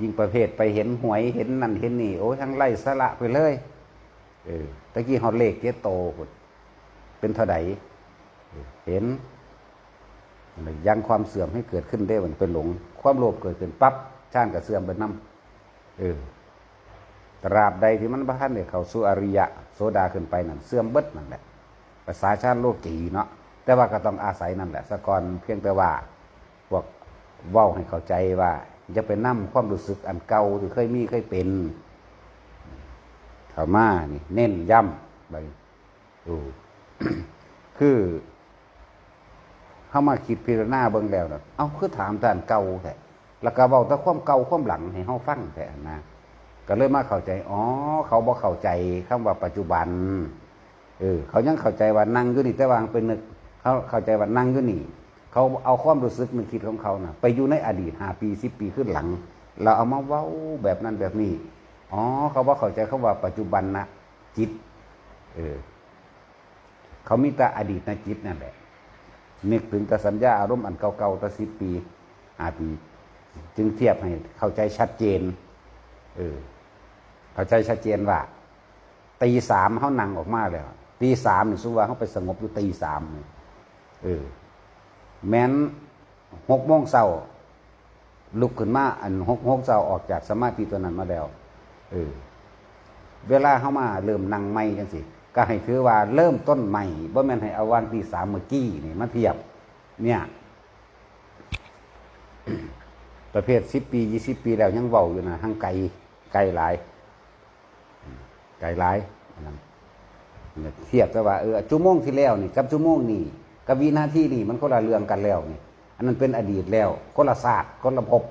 ຍິ່ງປະເພດໄປເຫັນຫວຍ ເຫັນນັ້ນເຫັນນີ້ ໂອ້ຍ ທັງໄຮ້ສາລະໄປເລີຍ. ເອີ ຕະກີ້ຮອດເລກເຈັດໂຕພຸ້ນ ເປັນເທົ່າໃດ? ເອີ ເຫັນ ຍັງຄວາມເສື່ອມໃຫ້ເກີດຂຶ້ນເດ້ ມັນໄປຫຼົງ ຄວາມໂລບເກີດຂຶ້ນປັບ ຊານກໍເສື່ອມໄປນຳ. ເອີ ຕາບໃດທີ່ມັນບໍ່ທັນໄດ້ເຂົ້າສູ່ອະລິຍະໂສດາຂຶ້ນໄປນັ້ນ ເສື່ອມເບິດນັ້ນແຫຼະ ພາສາຊານໂລກີເນາະ. ແຕ່ວ່າກໍຕ້ອງອາໄສນັ້ນແຫຼະສາກ່ອນ ພຽງແຕ່ວ່າ ພວກເວົ້າໃຫ້ເຂົ້າໃຈວ່າ ຢ່າໄປນຳຄວາມຮູ້ສຶກອັນເກົ່າທີ່ເຄີຍມີເຄີຍເປັນເຂົ້າມານີ້ ເນັ້ນຢ້ຳ ບາດນີ້ ໂອ້ ຄືເຮົາມາຄິດພິຈາລະນາເບິ່ງແລ້ວນະ ເອົ້າ ຄືຖາມແຕ່ອັນເກົ່າແທ້ ແລ້ວກໍເວົ້າແຕ່ຄວາມເກົ່າຄວາມຫຼັງໃຫ້ເຮົາຟັງແທ້ຫັ້ນນະ. ກໍເລີຍມາເຂົ້າໃຈ ອໍ ເຂົາບໍ່ເຂົ້າໃຈຄຳວ່າປັດຈຸບັນ. ເອີ ເຂົາຍັງເຂົ້າໃຈວ່ານັ່ງຢູ່ນີ້ ແຕ່ວ່າໄປນຶກ ເຂົາເຂົ້າໃຈວ່ານັ່ງຢູ່ນີ້ ເຂົາເອົາຄວາມຮູ້ສຶກນຶກຄິດຂອງເຂົານະ ໄປຢູ່ໃນອະດີດຫ້າປີ ສິບປີຄືນຫຼັງ ແລ້ວເອົາມາເວົ້າແບບນັ້ນແບບນີ້. ອໍ ເຂົາບໍ່ເຂົ້າໃຈຄຳວ່າປັດຈຸບັນນະຈິດ. ເອີ ເຂົາມີແຕ່ອະດີດນະຈິດນັ້ນແຫຼະ ນຶກເຖິງແຕ່ສັນຍາອາລົມອັນເກົ່າໆ ແຕ່ສິບປີ ຫ້າປີ ຈຶ່ງທຽບໃຫ້ເຂົ້າໃຈຊັດເຈນ. ເອີ ເຂົ້າໃຈຊັດເຈນວ່າ ຕີສາມເຮົານັ່ງອອກມາແລ້ວ ຕີສາມນີ້ ສົມມຸດວ່າເຮົາໄປສະຫງົບຢູ່ຕີສາມນີ້ ເອີ ແມ່ນຫົກໂມງເຊົ້າ ລຸກຂຶ້ນມາ ອັນຫົກໂມງເຊົ້າອອກຈາກສະມາທິຕົວນັ້ນມາແລ້ວ ເອີ ເວລາເຮົາມາເລີ່ມນັ່ງໃໝ່ຈັ່ງຊີ້ ກໍໃຫ້ຖືວ່າເລີ່ມຕົ້ນໃໝ່ ບໍ່ແມ່ນໃຫ້ເອົາຫວ່າງຕີສາມເມື່ອກີ້ນີ້ມາທຽບເນຍ. ປະເພດສິບປີ ຊາວປີແລ້ວຍັງເວົ້າຢູ່ນະ ຫ່າງໄກ ໄກຫຼາຍ. ໄກຫຼາຍ ອັນນັ້ນ ທຽບແຕ່ວ່າ ເອີ ຊົ່ວໂມງທີ່ແລ້ວນີ້ກັບຊົ່ວໂມງນີ້ ກັບວິນາທີນີ້ ມັນຄົນລະເລື່ອງກັນແລ້ວນີ້ ອັນນັ້ນເປັນອະດີດແລ້ວ ຄົນລະຊາດ ຄົນລະພົບ.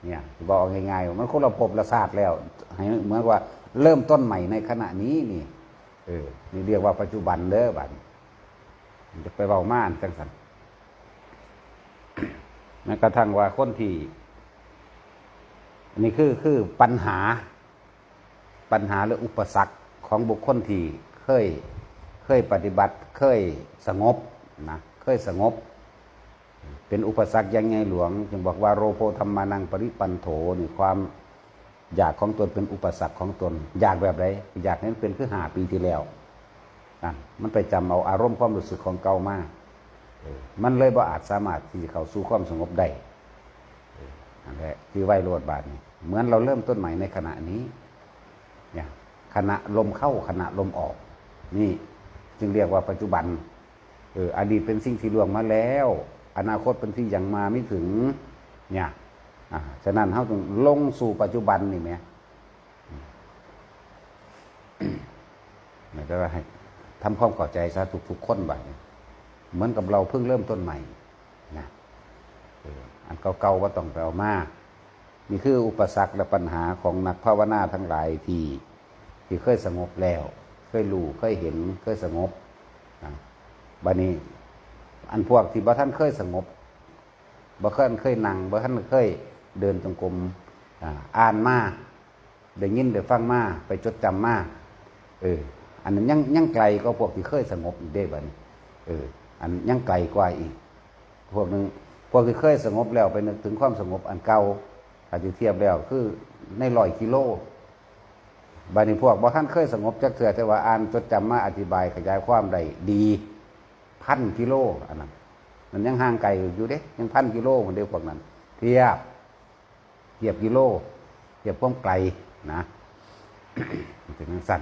ເນຍ ເວົ້າເອົາງ່າຍໆ ມັນຄົນລະພົບລະຊາດແລ້ວ ໃຫ້ເໝືອນວ່າເລີ່ມຕົ້ນໃໝ່ໃນຂະນະນີ້ນີ້. ເອີ ນີ້ຮຽກວ່າປັດຈຸບັນເດີ ບາດນີ້ ຢ່າໄປເວົ້າມາອັນຈັ່ງຊັ້ນ. ແມ້ກະທັ່ງວ່າຄົນທີ່ ອັນນີ້ຄື ຄືປັນຫາ ປັນຫາ ຫຼື ອຸປະສັກຂອງບຸກຄົນທີ່ເຄີຍ ເຄີຍປະຕິບັດ ເຄີຍສະຫງົບນະ ເຄີຍສະຫງົບ ເປັນອຸປະສັກຢ່າງໃຫຍ່ຫຼວງ ຈຶ່ງບອກວ່າ ໂລໂພທຳມານັງປະລິປັນໂທ ນີ້ ຄວາມຢາກຂອງຕົນເປັນອຸປະສັກຂອງຕົນ. ຢາກແບບໃດ? ຢາກໃຫ້ມັນເປັນຄືຫ້າປີທີ່ແລ້ວ ນັ້ນ ມັນໄປຈຳເອົາອາລົມຄວາມຮູ້ສຶກຂອງເກົ່າມາ ເອີ ມັນເລີຍບໍ່ອາດສາມາດທີ່ຈະເຂົ້າສູ່ຄວາມສະຫງົບໄດ້. ເອີ ນັ້ນແຫຼະ ຈື່ໄວ້ໂລດບາດນີ້ ເໝືອນເຮົາເລີ່ມຕົ້ນໃໝ່ໃນຂະນະນີ້ ເນຍ ຂະນະລົມເຂົ້າ ຂະນະລົມອອກ ນີ້ຈຶ່ງຮຽກວ່າປັດຈຸບັນ. ເອີ ອະດີດເປັນສິ່ງທີ່ລ່ວງມາແລ້ວ ອະນາຄົດເປັນທີ່ຍັງມາໄມ່ເຖິງ ເນຍ ອາ ສະນັ້ນເຮົາຕ້ອງລົງສູ່ປັດຈຸບັນນີ້ແໝ ແລ້ວກໍໃຫ້ທຳຄວາມເຂົ້າໃຈຊະທຸກໆຄົນບາດນີ້ ເໝືອນກັບເຮົາເພິ່ງເລີ່ມຕົ້ນໃໝ່ນະ ເອີ ອັນເກົ່າໆບໍ່ຕ້ອງໄປເອົາມາ. ນີ້ຄືອຸປະສັກ ແລະ ປັນຫາຂອງນັກພາວະນາທັງຫຼາຍທີ່ ທີ່ເຄີຍສະຫງົບແລ້ວ ເຄີຍຮູ້ ເຄີຍເຫັນ ເຄີຍສະຫງົບນະ. ບາດນີ້ ອັນພວກທີ່ບໍ່ທັນເຄີຍສະຫງົບ ບໍ່ທັນເຄີຍນັ່ງ ບໍ່ທັນເຄີຍເດີນຈົງກົມ ອາ ອ່ານມາ ໄດ້ຍິນໄດ້ຟັງມາ ໄປຈົດຈຳມາ ເອີ ອັນນັ້ນຍັງ ຍັງໄກກວ່າພວກທີ່ເຄີຍສະຫງົບອີກເດ້ບາດນີ້ ເອີ ອັນຍັງໄກກວ່າອີກ. ພວກໜຶ່ງ ພວກທີ່ເຄີຍສະຫງົບແລ້ວໄປນຶກເຖິງຄວາມສະຫງົບອັນເກົ່າ ຖ້າຊິທຽບແລ້ວຄືໃນຮ້ອຍກິໂລ. ບາດນີ້ພວກບໍ່ທັນເຄີຍສະຫງົບຈັກເທື່ອ ແຕ່ວ່າອ່ານຈົດຈຳມາອະທິບາຍຂະຫຍາຍຄວາມໄດ້ດີ ພັນກິໂລ ອັນນັ້ນ ມັນຍັງຫ່າງໄກຢູ່ເດ້ ຍັງພັນກິໂລພຸ້ນເດ້ພວກນັ້ນ ທຽບ ທຽບກິໂລ ທຽບຄວາມໄກນະ ເປັນຈັ່ງຊັ້ນ.